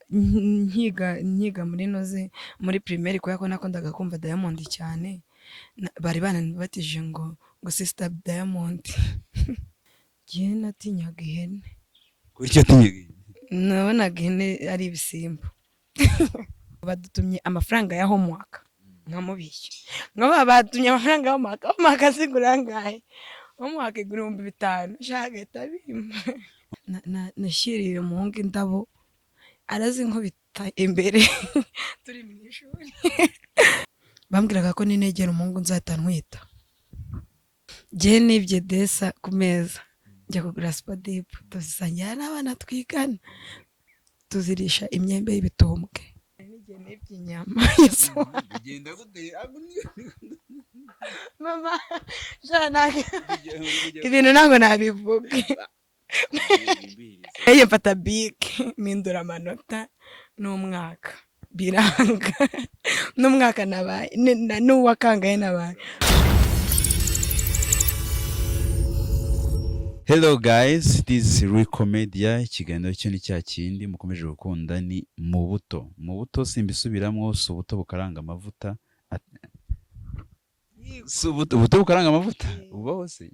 Nkiga muri noze muri primaire, kubera ko nakundaga kumva Diamond cyane, bari bananibatije ngo Sister Diamond. Njyewe natinyaga ihene. Kuki watinyaga ihene? Nabonaga ihene ari ibisimba. Badutumye amafaranga ya homework, nkamubeshya nkaba batumye amafaranga ya homework. Homework zigura angahe? Homework igura 5000. Shaka agahita bimpa. Nashyiriye umuhungu indabo, arazinkubita imbere turi mu ishuri. Bambwiraga ko ninegera umuhungu nzahita ntwita. Njyewe nibye desa ku meza, njya kugura Super Dip, tuzisangira n'abana twigana, tuzirisha imyembe y'ibitumbwe. N'igihe nibye inyama. Bigenda gute? Mama sha, ibintu ntabwo nabivuga. Iyo mfata bike mpindura amanota n'umwaka biranga, n'umwaka nabaye n'uwakangaye nabaye. Hello guys, this is Rico Media. Ikiganiro cyo ni cya kindi mukomeje gukunda, ni mu buto. Mu buto simbisubiramo, si ubuto bukaranga amavuta. Si ubuto, ubuto bukaranga amavuta bubaho se?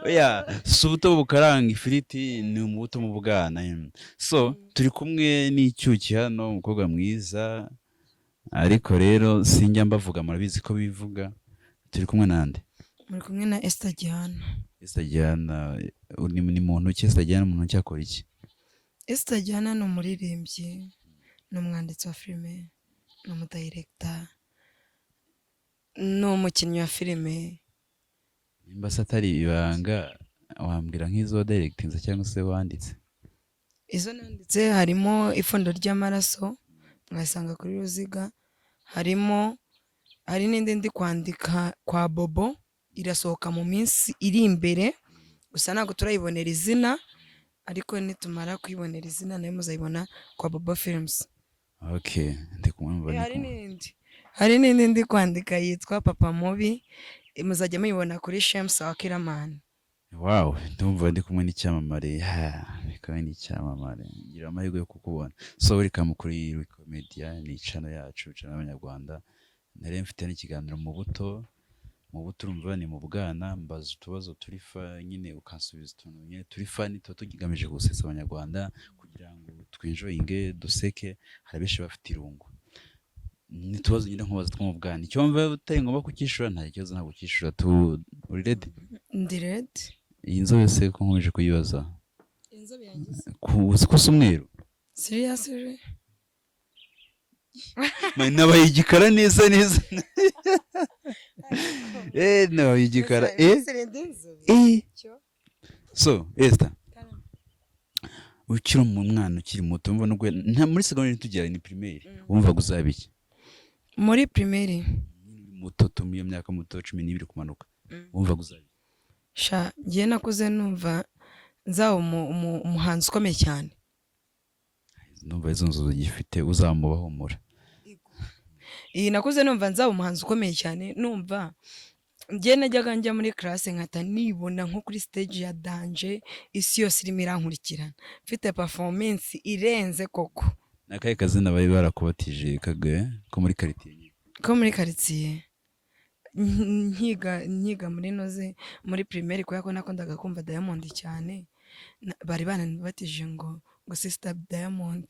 Oya, si ubuto bukaranga ifiriti, ni umubuto mu bwana. So, turi kumwe n'icyuki hano, umukobwa mwiza, ariko rero sinjya mbavuga, murabizi ko bivuga. Turi kumwe nande? Muri kumwe na Esther Gihana. Esther Gihana ni muntu ki? Esther Gihana muntu ki, akora iki? Esther Gihana ni umuririmbyi, ni umwanditsi wa filime, ni umudirector, ni umukinnyi wa filime. Nimba se atari ibanga, wambwira nk'izo directinze cyangwa se wanditse? Izo nanditse harimo Ipfundo ry'Amaraso, mwayisanga kuri Ruziga. Harimo, hari n'indi ndi kwandika kwa Bobo, irasohoka mu minsi iri imbere, gusa ntabwo turayibonera izina, ariko nitumara kuyibonera izina nayo muzayibona kwa Bobo Films. Okay, ndi kumwumva. Eh, Ndi hari kumwe. n'indi ndi kwandika yitwa Papa Mubi, muzajya muyibona kuri Shems wa Kiramani. Wow, ndumva ndi kumwe n'icyamamare. Ha, ndi kumwe n'icyamamare, ngira amahirwe yo kukubona. So welcome kuri Rico Media, ni channel yacu, channel y'Abanyarwanda. Nari mfite n'ikiganiro mu buto. Mu buto urumva ni mu bwana, mbaza utubazo turi funny nyine, ukansubiza utuntu nyine turi funny, tuba tugamije gusetsa Abanyarwanda kugira ngo twenjoyinge, duseke. Hari benshi bafite irungu. Ni utubazo nyine nkubaza two mu bwana. Icyo wumva utari ngombwa kukishura, nta kibazo, ntabwo ukishura. Tu uri ready? Ndi ready. Iyi nzobe se ko nkomeje kuyibaza? Inzobe yanjye? Uzi ko usa umweru? Seriously? Man, nabaye igikara neza neza. Nabaye igikara. Ndi inzobe. So Esther, ukiri umwana, ukiri muto, umva nubwo nta muri secondaire tugera, ni primaire, wumvaga uzaba iki? Muri primaire? Muto tu, iyo myaka muto, 12 kumanuka, wumvaga uzaba iki? Sha, ngiye nakuze numva nzaba umuhanzi ukomeye cyane. Ndumva izo nzu ugifite, uzamuba, humura. Iyi nakuze numva nzaba umuhanzi ukomeye cyane, numva ngiye najyaga njya muri classe nkahita nibona nko kuri stage ya danger, isi yose irimo irankurikirana, mfite performance irenze koko. Ni akahe kazina bari barakubatije kage ko muri quartier nyine? Ko muri quartier? Nkiga muri noze muri primaire, kubera ko nakundaga kumva Diamond cyane, bari bananibatije ngo Sister Diamond.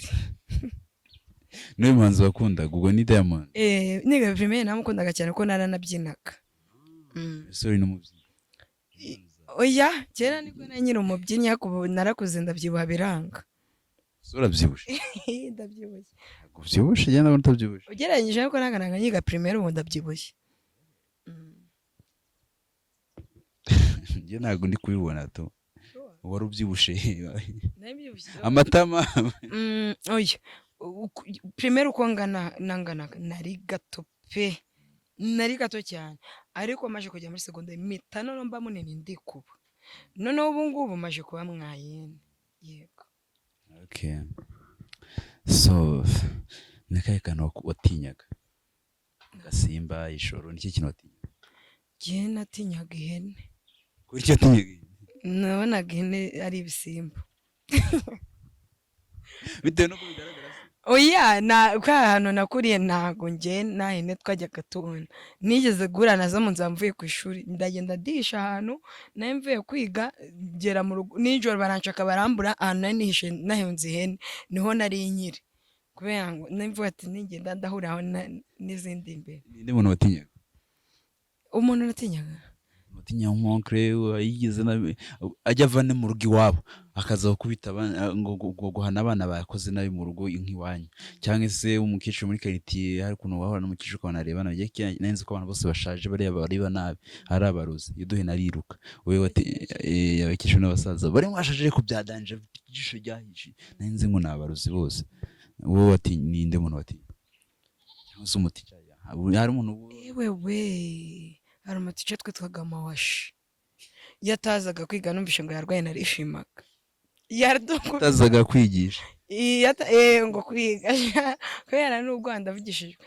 N'uyu muhanzi wakundaga ubwo ni Diamond? Eh, niga primaire namukundaga cyane kuko naranabyinaga. Ese uri n'umubyinnyi? Oya, kera nibwo nari nyiri umubyinnyi, ariko ubu narakuze ndabyibuha biranga. Ese urabyibushye? Ndabyibushye. Ntabwo ubyibushye, njye ndabona utabyibushye. Ugereranyije nuko nanganaga nyiga primaire, ubu ndabyibushye. Njye ntabwo ndi kubibona tu, wari ubyibushye. Nari mbyibushye. Amatama. Oya, primaire uko ngana nanganaga nari gato pe, nari gato cyane, ariko maje kujya muri secondaire mpita noneho mba munini, ndikuba. Noneho ubu ngubu maje kuba moyenne, yego. Okay, so ni akahe kantu watinyaga? Agasimba, ijoro, ni iki kintu watinyaga? Njyewe natinyaga ihene. Kuki watinyaga ihene? Nabonaga ihene ari ibisimba. Bitewe n'uko bigaragara se? Oya, na kwa hantu nakuriye ntago njye nta hene twajyaga tubona. Nigeze guhura nazo mu nzira mvuye ku ishuri, ndagenda ndihisha ahantu nari mvuye kwiga, ngera mu rugo nijoro baranshaka barambura. Ahantu nari nihishe nahunze ihene niho nari nkiri, kubera ngo nari mvuga ati ningenda ndahuriraho n'izindi imbere. Ninde muntu watinyaga? Umuntu natinyaga? Utinya nk'oncle yigeze nabi, ajya avane mu rugo iwabo akaza gukubita abana, ngo guhana abana bakoze nabi mu rugo nk'iwanyu, cyangwa se umukecuru muri quartier. Hari ukuntu wahura n'umukecuru ukabona areba nabi. Nari nzi ko abantu bose bashaje bariya bareba nabi ari abarozi. Iyo duhe nariruka. Wowe wati abakecuru n'abasaza bari mwashaje ariko byadanje, ijisho ryahishe, nari nzi ngo ni abarozi bose. Wowe wati ninde muntu watinya, cyangwa se umutica? Hari umuntu Ewe we, hari umutica twitwaga Mawashi. Iyo atazaga kwiga numvishe ngo yarwaye narishimaga. Yaradukubise. Utazaga kwigisha? Ngo kwiga, kubera n'ubwo ndavugishijwe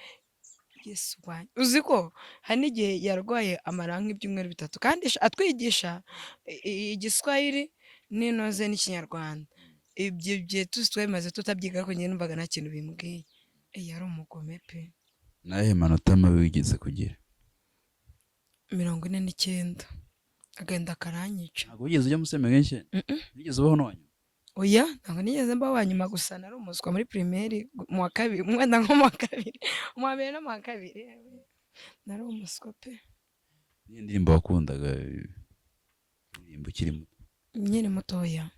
Yesu wanjye. Uzi ko hari n'igihe yarwaye amara nk'ibyumweru 3 kandi atwigisha Igiswahili n'inoze n'Ikinyarwanda. Ibyo gihe tuzi twabimaze tutabyiga, ariko njye numvaga nta kintu bimbwiye. Yari umugome pe. Nahe manota mabi wigeze kugira? 49. Agenda karanyica. Ntabwo wigeze ujya muri semenshi? Mm-mm. Wigeze ubaho n'uwanyuma? Oya, ntabwo nigeze mba wa nyuma. Gusa nari umuswa muri primaire mu wa kabiri, wenda nko mu wa kabiri, mu wa mbere no mu wa kabiri nari umuswa pe. Niyo ndirimbo wakundaga kuririmba ukiri muto? Nkiri mutoya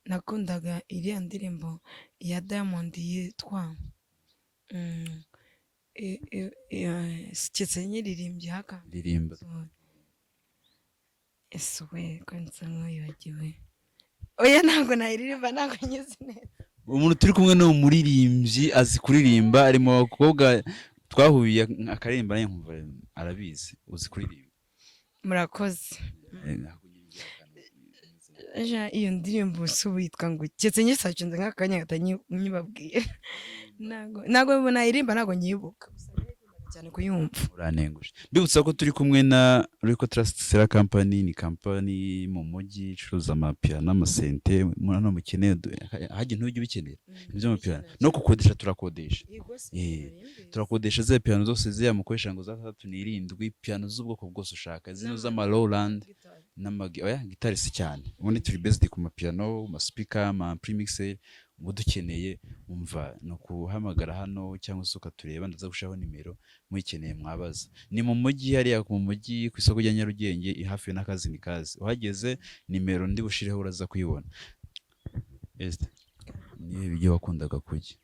nakundaga iriya ndirimbo ya Diamond yitwa keretse nyiririmbye haka. Ririmba. Ese we, ko nsa nk'uwibagiwe? Oya, ntabwo nayiririmba, ntabwo nyizi neza. Umuntu turi kumwe ni umuririmbyi, azi kuririmba. Ari mu bakobwa twahuye akaririmba nawe nkumva arabizi. Uzi kuririmba. Murakoze. Ntabwo nyine Ejo iyo ndirimbo si ubu yitwa ngo, keretse nyisacinze nk'akanya ngahita nyibabwira. Ntabwo nayirimba, ntabwo nyibuka. Gusa nayikundaga cyane kuyumva. Uranenguje. Mbibutsa ko turi kumwe na Rico Trust Sera Company. Ni company mu mujyi icuruza amapiyano n'amasente. Hano mukeneye, hajya ntujya ubikenera ibintu by'amapiyano no gukodesha? Turakodesha. Turakodesha ziriya piyano zose, ziriya mukoresha ngo za 67, piyano z'ubwoko bwose ushaka, zino z'ama Roland n'ama, oya, gitari si cyane. Ubundi turi based ku mapiyano, amaspeaker, ama premixer. Uba dukeneye, umva, ni ukuhamagara hano cyangwa se ukatureba. Ndaza gushyiraho nimero, muyikeneye mwabaza. Ni mu mujyi hariya mu mujyi ku isoko rya Nyarugenge, hafi n'akazi ni kazi. Uhageze nimero ndi bushireho uraza kuyibona. Esther, ni ibiryo wakundaga kurya?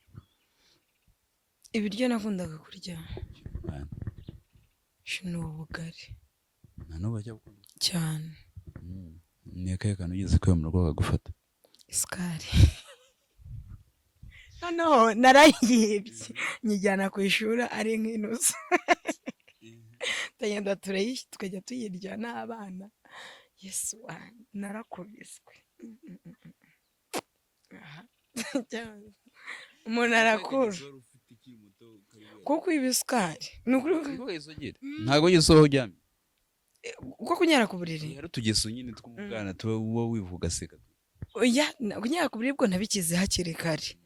Ibiryo nakundaga kurya? Mwana. Ni ubugari. Nta n'ubu bajya gukunda? Cyane. Ni akahe kantu ugeze kwiba mu rugo bakagufata? Isukari. Noneho narayibye nyijyana ku ishuri ari nk'inusu, tugenda turayishyura, tukajya tuyirya n'abana. Yesu wanjye, narakubiswe. Aha. Umuntu arakura kuko iba isukari ni ukuri. Ntabwo wigeze usohoka uryamye? Kuko kunyara ku buriri? Hari utugeso nyine tw'ubwana tuba uba wivuga ugaseka. Oya, kunyara ku buriri bwo nabikize hakiri kare.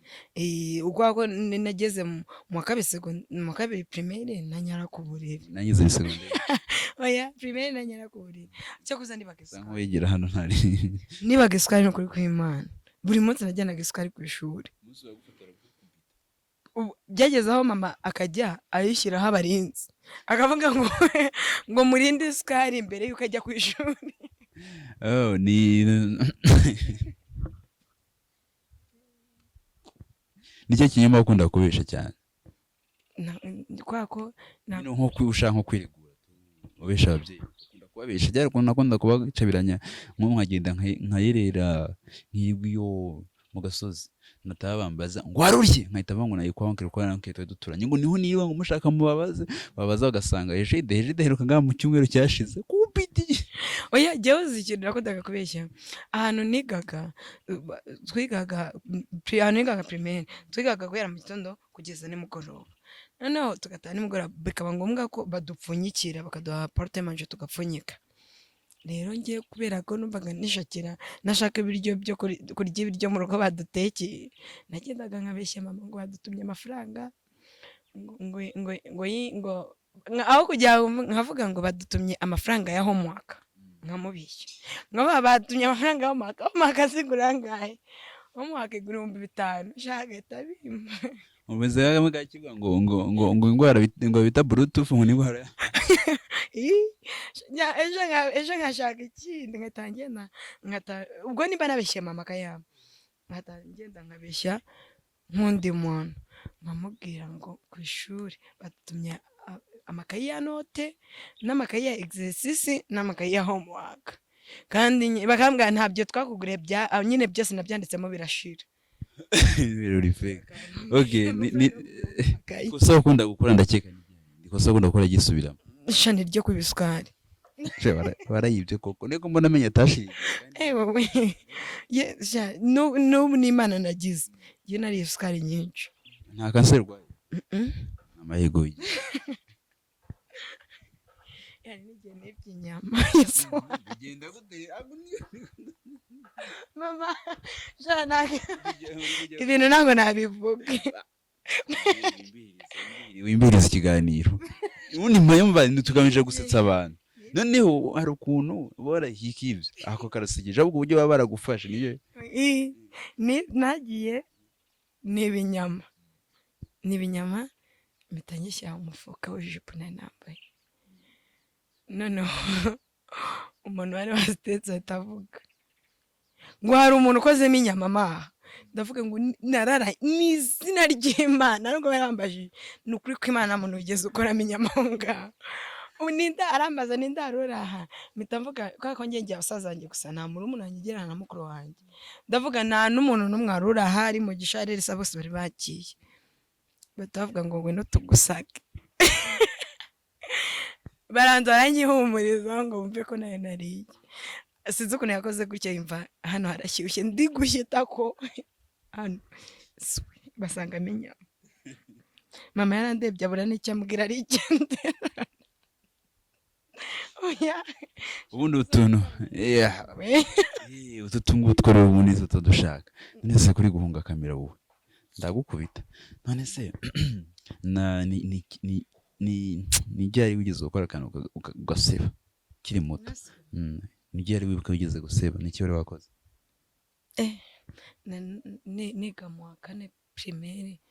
Ubwo nageze mu wa kabiri mu wa kabiri primaire nanyara ku buriri. Nangize muri segonderi. Oya, primaire nanyara ku buriri, cyakoze nibaga Usa isukari. nk'uwigira hano ntari. Nibaga isukari, ni ukuri kw'Imana. Buri munsi najyanaga isukari ku ishuri. Ubu byageze aho mama akajya ayishyiraho abarinzi, akavuga ngo murinde isukari mbere y'uko ajya ku ishuri. Oh, ni nicyo kinyoma ukunda kubesha cyane? Kubera ko Nyine nko ushaka nko kwiregura, ubesha ababyeyi, ukunda kubabesha. Byari ukuntu nakunda kubacabiranya, nko nkagenda nkayerera nkirwa iyo mu gasozi, nataha bambaza ngo warurye, nkahita mvuga ngo nagiye kwa uncle, kwa uncle twari duturanye, ngo niho niba ngo mushaka mubabaze. Babaza bagasanga Ejide aheruka ngaha mu cyumweru cyashize kupiti. Oya, jyewe uzi ikintu nakundaga kubeshya? Ahantu nigaga, twigaga ahantu nigaga primaire, twigaga guhera mu gitondo kugeza nimugoroba, noneho tugataha nimugoroba bikaba ngombwa ko badupfunyikira, bakaduha porte-manger tugapfunyika. Rero ngiye, kubera ko numvaga nishakira, nashaka ibiryo byo kurya, ibiryo mu rugo badutekeye, nagendaga nkabeshya mama ngo badutumye amafaranga, ngo ngo ngo ngo yi- ngo aho kujya nkavuga ngo badutumye amafaranga ya homework, nkamubeshya nkaba badutumye amafaranga ya homework. Homework zigura angahe? Homework igura 5000. Shaka agahita bimpa. Umeze nk'aho kivuga ngo indwara ngo bita bluetooth, ngo ni indwara. Ih, ejo nkashaka ikindi, nkahita ngenda nkata. Ubwo nimba nabeshye mama akayampa, nkahita ngenda nkabeshya nk'undi muntu, nkamubwira ngo ku ishuri batumye amakayi ya note n'amakayi ya exercice n'amakayi ya homework, kandi bakambwira ntabyo twakuguriye bya nyine byose nabyanditsemo birashira. Ibirori fake. Okay, ni Amakayi. Ikosa ukunda gukora, ndakeka ni ikosa ukunda gukora gisubiramo. Ishani ryo kuba isukari. Je, barayibye koko? Niko mbona amenye atashiriye. Ewe we. Ye, sha, n'ubu n'Imana nagize, njye nariye isukari nyinshi. Nta kanseri urwaye? Mm-mm. Amahirwe ugira. Hari n'igihe nibye inyama. Yesu. Bigenda gute? Mama, sha, ibintu ntabwo nabivuga. Wimbiriza ikiganiro ubundi mpamvu tugamije gusetsa abantu. Noneho hari ukuntu barahika ibyo, ako karasekeje, ahubwo uburyo baba baragufashe niyo. Nagiye niba inyama, niba inyama, mpita nyishyira mu mufuka w'ijipo nari nambaye. Noneho umuntu wari wazitetse ahita avuga ngo hari umuntu ukozemo inyama maha. Ndavuga ngo narara ni izina ry'Imana, nubwo bari bambajije, ni ukuri ko Imana muntu wigeze ukoramo inyama aho ngaho. Ubu ninda arambaza ninda hari aha, mpita mvuga kubera ko ngiye basaza banjye gusa, nta murumuna wanjye ugerana na mukuru wanjye. Ndavuga nta n'umuntu n'umwe wari uri aha, ari Mugisha, ari Elisa, bose bari bagiye. Bahita bavuga ngo ngwino tugusake. Baranza baranyihumuriza ngo bumve ko nayo nariye. Sinzi ukuntu yakoze gutya, yumva hano harashyushye, ndi gushyita ko hano swe, basangamo inyama. Mama yarandebye abura n'icyo ambwira, arigendera. Oya. Ubundi utuntu, yeah. We. Utu tungutu rero ubundi tuba dushaka. None se kuri guhunga kamera, wowe ndagukubita. None se na ni ni ni ni ni ryari wigeze gukora akantu ugaseba ukiri muto? Ni ryari wibuka wigeze guseba? Ni iki wari wakoze? Niga mu wa kane primaire,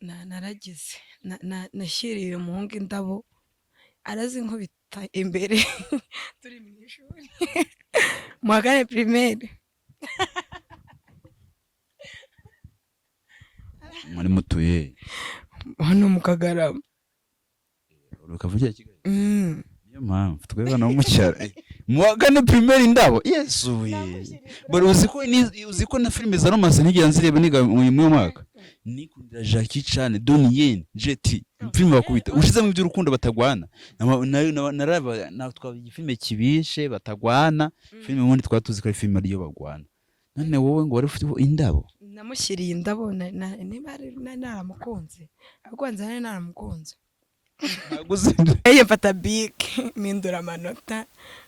naragize nashyiriye umuhungu indabo, arazinkubita imbere turi mu ishuri, mu wa kane primaire. Muri mutuye? Hano mu Kagarama. Ukavukira Kigali? Mm. Niyo mpamvu twebwe hano mu cyaro. Mu wa kane primaire indabo, Yesu we! Bari uzi ko na filime za romance nigera nzireba niga mu mwaka. Nikundira Jackie Chan, Donnie Yen, Jet Li, filime bakubita ushizemo iby'urukundo batagwana. Naraba na twaba igifilime kibishe batagwana, filime ubundi twaba tuzi ko ari filime ariyo bagwana. None wowe ngo wari ufite indabo? Namushyiriye indabo, niba nari naramukunze, ariko nzi nari naramukunze. Ntabwo uzi. Iyo mfata bike mpindura amanota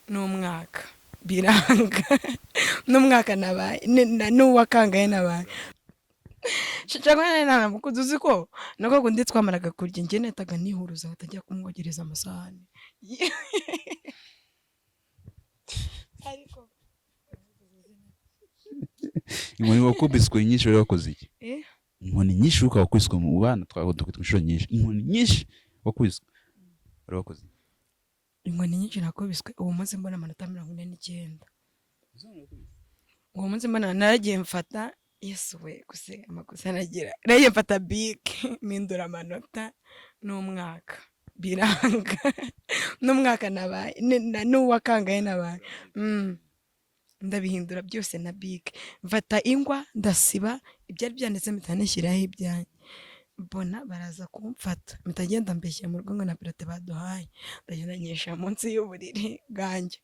n'umwaka biranga, n'umwaka nabaye n'uwakangaye nabaye cyangwa nari naramukunze. Uzi ko nako kundi twamaraga kurya, njye nahitaga nihuruza nkatajya kumwogereza amasahani, ariko Inkoni wakubiswe nyinshi, wari wakoze iki? Eh? Inkoni nyinshi ukaba wakubiswe mu bana, twakubiswe inshuro nyinshi, inkoni nyinshi wakubiswe, wari wakoze iki? Inkoni nyinshi nakubiswe uwo munsi mbona amanota 49. Uwo munsi mbona naragiye mfata, Yesu we, gusa amakosa nagira, naragiye mfata bike mpindura amanota n'umwaka biranga, n'umwaka nabaye n'uwakangaye nabaye. Ndabihindura byose na bike, mfata ingwa ndasiba ibyari byanditse, mpita nishyiraho ibyanjye. Mbona baraza kumfata, mpita ngenda mbeshya mu rugo ngo na pilote baduhaye, ndagenda nyisha munsi y'uburiri bwanjye.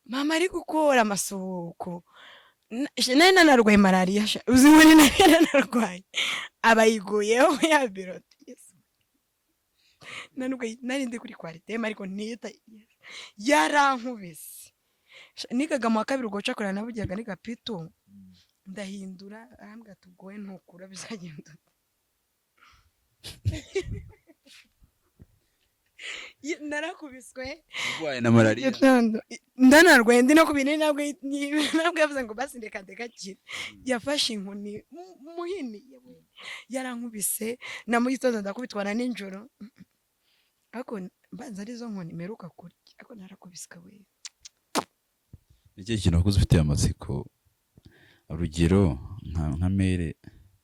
Mama ari gukora amasuku. Nari nanarwaye malariya sha, uzi ngo ni nari nanarwaye, aba yiguyeho ya birote. Yesu. Nari ndi kuri kwariteme, ariko ntiyita, yarankubise. Nigaga mu wa kabiri, ubwo cakora nabugiraga niga P2, ndahindura, arambwira ati: "Ubwo we ntukura, bizagenda ute?" Narakubiswe. Urwaye na malariya. Gitondo ndanarwaye, ndi no ku binini, ntabwo yavuze ngo basi ndeka ndekakire. Yafashe inkoni, muhini, yewe, yarankubise na mu gitondo, ndakubitwa na nijoro, ariko mbanza arizo nkoni mperuka kurya, ariko narakubiswe we. Ni ikihe kintu wakuze ufitiye amatsiko? Urugero nka mere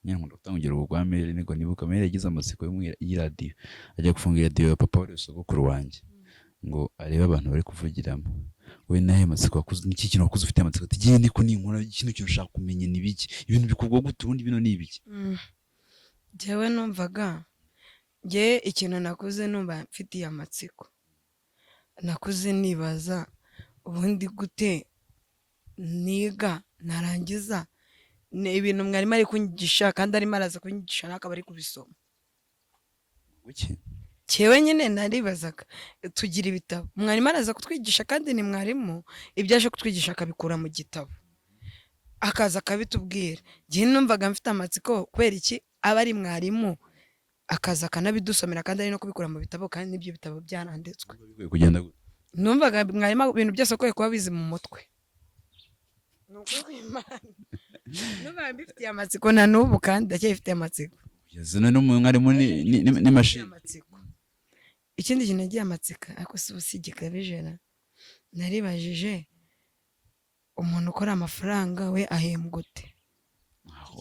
nyine, nkunda gutanga urugero rwa mere. Niko nibuka mere yagize amatsiko y'iradiyo, ajya gufunga iradiyo ya papa wari sogokuru wanjye ngo arebe abantu bari kuvugiramo. We nahe matsiko wakuze? Ni iki kintu wakuze ufitiye amatsiko, ati: "Ngiye niko ninkura kino kintu ushaka kumenya ni biki, ibintu bikorwa gute, ubundi bino ni ibiki?" Njyewe numvaga, njye ikintu nakuze numva mfitiye amatsiko, nakuze nibaza ubundi gute niga narangiza ni ibintu mwarimu ari kunyigisha, kandi arimo araza kunyigisha nawe akaba ari kubisoma. Kuki? Cyewe nyine naribazaga, tugira ibitabo, mwarimu araza kutwigisha, kandi ni mwarimu, ibyo aje kutwigisha akabikura mu gitabo, akaza akabitubwira. Njye numvaga mfite amatsiko, kubera iki aba ari mwarimu akaza akanabidusomera, kandi ari no kubikura mu bitabo, kandi n'ibyo bitabo byaranditswe? Bikwiye kugenda gute? Numvaga mwarimu ibintu byose akwiye kuba abizi mu mutwe. Ni ukuri kw'Imana, numvaga mbifitiye amatsiko, na n'ubu kandi ndacyabifitiye amatsiko. Kugeza none umwarimu n'imashini. Amatsiko. Ikindi kintu nagiye amatsiko, ariko si ubu, si gikabije, na naribajije umuntu ukora amafaranga we ahembwa ute?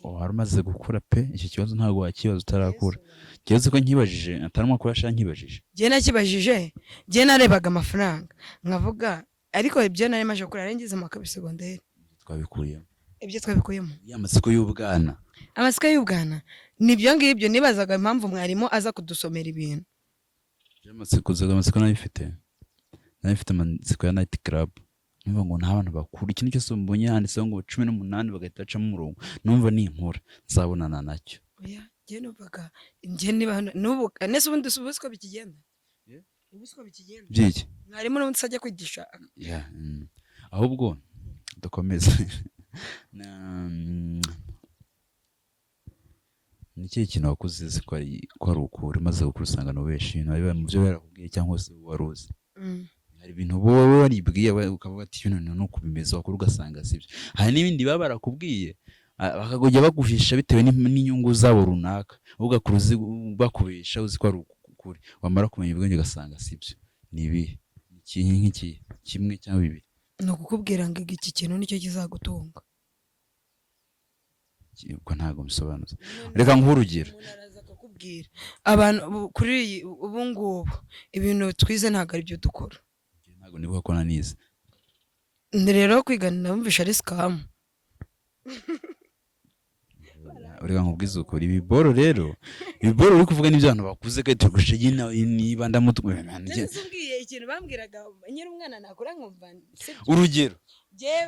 Wari umaze gukura pe, icyo kibazo ntabwo wakibaza utarakura. Kibazo ko nkibajije atari amakuru ashaka, nkibajije. Njye nakibajije, njye narebaga amafaranga nkavuga, ariko ibyo nari maje gukura, nari ngeze mu wa kabiri segonderi. Twabikuyemo. Ibyo twabikuyemo. Ya matsiko y'ubwana. Amatsiko y'ubwana ni ibyo ngibyo, nibazaga impamvu mwarimu aza kudusomera ibintu. Amatsiko, uzaga amatsiko nari mfite amatsiko ya night club. Numva ngo nta bantu bakuru, ikintu cyose mbonye handitseho ngo 18 bagahita bacamo umurongo, numva ninkura nzabonana nacyo. Oya, njye numvaga, njye niba n'ubu nese ubundi ubu siko bikigenda. Yeah. Ubu siko bikigenda. Byiki? Mwarimu n'ubundi se ajya kwigisha. Yeah. Ahubwo dukomeze. Ni ikihe kintu wakuze uzi ko ari ukuri, umaze gukura usanga ni ubeshi, ibintu bari mu byo barakubwiye cyangwa se wari uzi? Hari ibintu wowe waribwiye ukavuga ati: "Bino ni uku bimeze," wakura ugasanga sibyo. Hari n'ibindi baba barakubwiye, bakakujya baguhisha bitewe n'inyungu zabo runaka, wowe ugakura uzi bakubesha, uzi ko ari ukuri, wamara kumenya ubwenge ugasanga sibyo. Ni ibihe? Ni ikihe, nk'ikihe, kimwe cyangwa bibiri? Ni ukukubwira ngo iki kintu nicyo kizagutunga. Ubwo ntabwo mbisobanuza, reka nguhe urugero. Umuntu araza akakubwira, abantu kuri iyi ubu ngubu ibintu twize ntabwo ari byo dukora. Ntabwo nibuka ko nanize. Ni rero kwiga numvisha ari scam. Reka nkubwize ukuri, ibiboro rero, ibiboro uri kuvuga n'ibyo abantu bakuze, kandi turi guca nyine niba ndamutwe. Umbwiye ikintu bambwiraga nyiri umwana nakura nkumva sibyo. Urugero,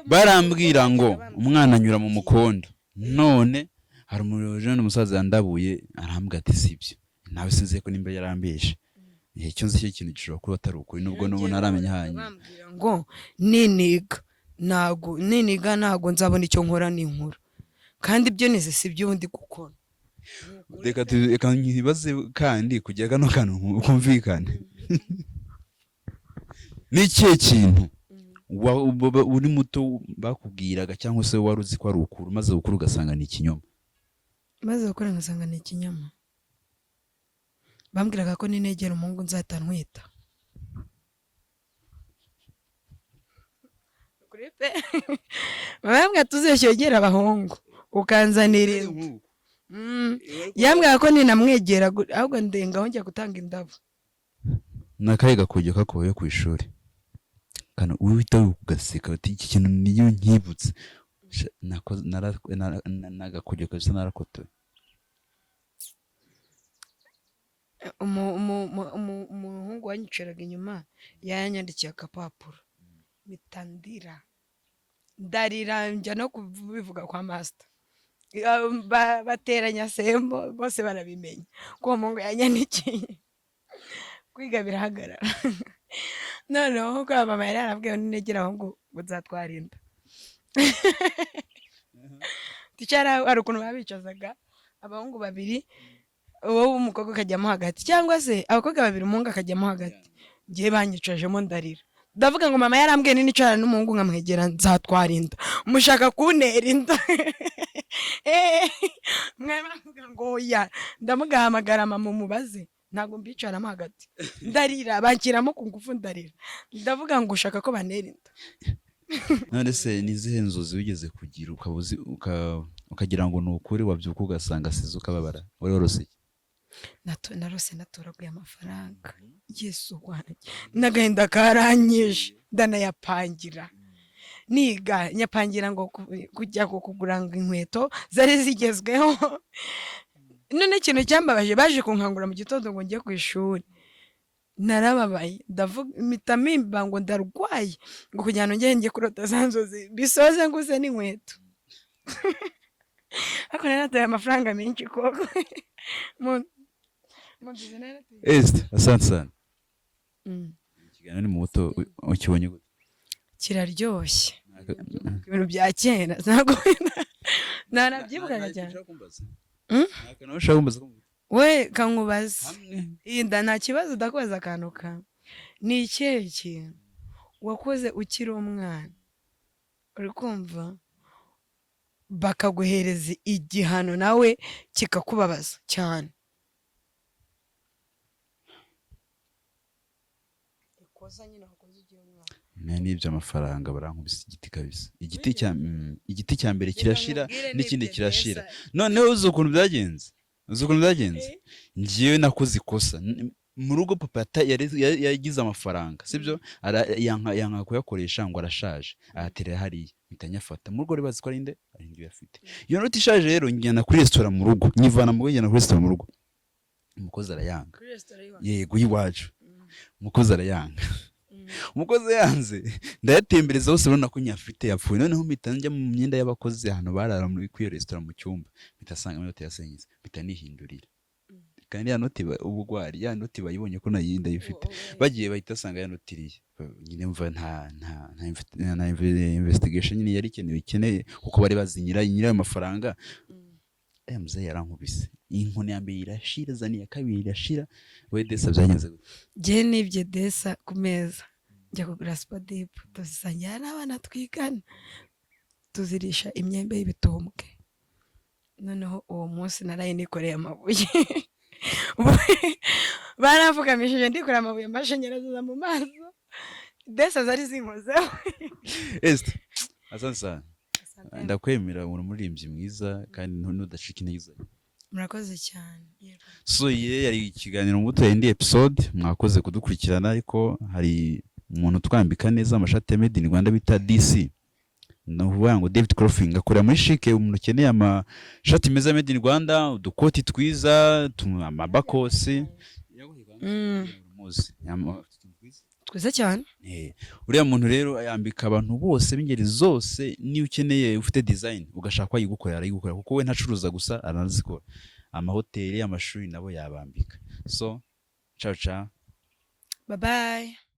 barambwira ngo umwana anyura mu mukondo, none hari umujene, umusaza yandabuye, arambwira ati sibyo. Nawe sinzi ko nimba yarambeshe. Icyo nzi cyo, ikintu gishobora kuba atari ukuri, nubwo n'ubu ntaramenya hanyuma. Bambwira ngo niniga, ntago niniga, ntago nzabona icyo nkora ninkura, kandi ibyo nize si byo ndi gukora. Reka nkibaze kandi kugira kano kantu kumvikane: ni ikihe kintu uri muto bakubwiraga cyangwa se wari uzi ko ari ukuri, umaze gukura ugasanga ni ikinyoma? Maze gukora ngasanga ni ikinyoma. Bambwiraga ko ninegera umuhungu nzahita ntwita. Kuri pe, mama yambwira tuzeshyogera abahungu ukanzanira inda. Yambwiraga ko ninamwegera ahubwo ndengaho njya gutanga indabo. Ni akahe gakujya kakubayeho ku ishuri kano uhita ugaseka uti: "Iki kintu niyo nkibutse nagakujya kabisa narakotoye"? Umuhungu wanyicaraga inyuma yanyandikiye agapapuro, mpita ndira, ndarira, njya no kubivuga kwa master. Bateranya sembo bose barabimenya ko uwo muhungu yanyandikiye, kwiga birahagarara. Noneho kubera mama yari yarabwiye ngo ninegera abahungu ngo nzatwara inda. Teacher, hari ukuntu babicazaga abahungu babiri, wowe w'umukobwa ukajyamo hagati, cyangwa se abakobwa babiri, umuhungu akajyamo hagati. Ngewe banyicajemo ndarira, ndavuga ngo mama yarambwiye ninicarana n'umuhungu nkamwegera nzatwara inda, mushaka kuntera inda. Mwari bavuga ngo oya, ndamugahamagara mama umubaze, ntabwo mbicaramo hagati. Ndarira, banshyiramo ku ngufu, ndarira, ndavuga ngo ushaka ko bantera inda. None se ni izihe nzozi wigeze kugira ukaba ukagira ngo ni ukuri, wabyuka ugasanga asize, ukababara? Wari warose iki? Narose natoraguye amafaranga, Yesu wanjye, n'agahinda karanyishe, ndanayapangira niga, nyapangira ngo kujya kugura ngo inkweto zari zigezweho. None ikintu cyambabaje, baje kunkangura mu gitondo ngo njye ku ishuri, narababaye, ndavuga, mpita mpimba ngo ndarwaye, ngo kugira ngo njye kurota za nzozi bisoze nguze n'inkweto. Ariko nari natoye amafaranga menshi koko. Mu nzozi nari natoye. Esther, asante sana. Ikiganiro ni mu buto, ukibonye gute? Kiraryoshye, ibintu bya kera ntabwo ntanabyibukaga cyane. Mm? Ushaka kumbaza? We kankubaza. Hamwe. Inda nta kibazo, ndakubaza akantu kamwe. Ni ikihe kintu wakoze ukiri umwana, uri kumva, bakaguhereza igihano nawe kikakubabaza cyane? Ikosa nyine wakoze ukiri umwana. Ne n'ibyo amafaranga barankubise igiti kabisa. Igiti cya mbere kirashira, Reka nkubwire, n'ikindi nibyo kirashira. Desa. Noneho uzi ukuntu byagenze? Njyewe nakoze ikosa. Mu rugo papa yagize amafaranga, sibyo? Yanka kuyakoresha ngo arashaje, ayaterera hariya, mpita nyafata. Mu rugo rero bazi ko ari nde, ari njye uyafite. Iyo noti ishaje rero njyana kuri resitora mu rugo, nyivana mu rugo njyana kuri resitora mu rugo, umukozi arayanga. Kuri resitora y'iwacu? Yego, y'iwacu. Umukozi arayanga. Umukozi yanze, ndayatembereza hose, urabona ko nyafite yapfuye. Noneho mpita njya mu myenda y'abakozi, ahantu barara muri kuri iyo resitora mu cyumba, mpita asanga inoti yasenyutse, mpita nihindurira. Kandi ya noti ubugwari, ya noti bayibonye ko nayi ndayifite, bagiye bahita basanga ya noti iriye nyine. Mva nta investigation nyine yari ikenewe ikeneye, kuko bari bazi nyirayo mafaranga. Muzehe yarankubise inkoni ya mbere irashira, zana iya kabiri irashira. We Desa, byagenze gute? Njye nibye desa ku meza, njya kugura supadipu, tuzisangira n'abana twigana, tuzirisha imyembe y'ibitumbwe. Noneho uwo munsi naraye nikoreye amabuye, baramfukamishije ndikoreye amabuye, amashanyarazi aza mu maso, desa zari zinkozeho. Esther, asante sana, ndakwemera, uri umuririmbyi mwiza kandi ntudacika intege. Murakoze cyane. Yego. So ye yari ikiganiro muto, indi episode, mwakoze kudukurikirana. Ariko hari umuntu utwambika neza amashati ya made in Rwanda bita DC, ni ukuvuga ngo David Crossing, akorera muri Chic. Umuntu ukeneye amashati meza ya made in Rwanda, udukoti twiza, amabakosi. Muzi. Twiza cyane. Uriya muntu rero yambika abantu bose b'ingeri zose. Niyo ukeneye, ufite design ugashaka ko ayigukorera, arayigukorera, kuko we ntacuruza gusa, aranazikora. Amahoteli, amashuri nabo yabambika. So ciao ciao. Bye bye.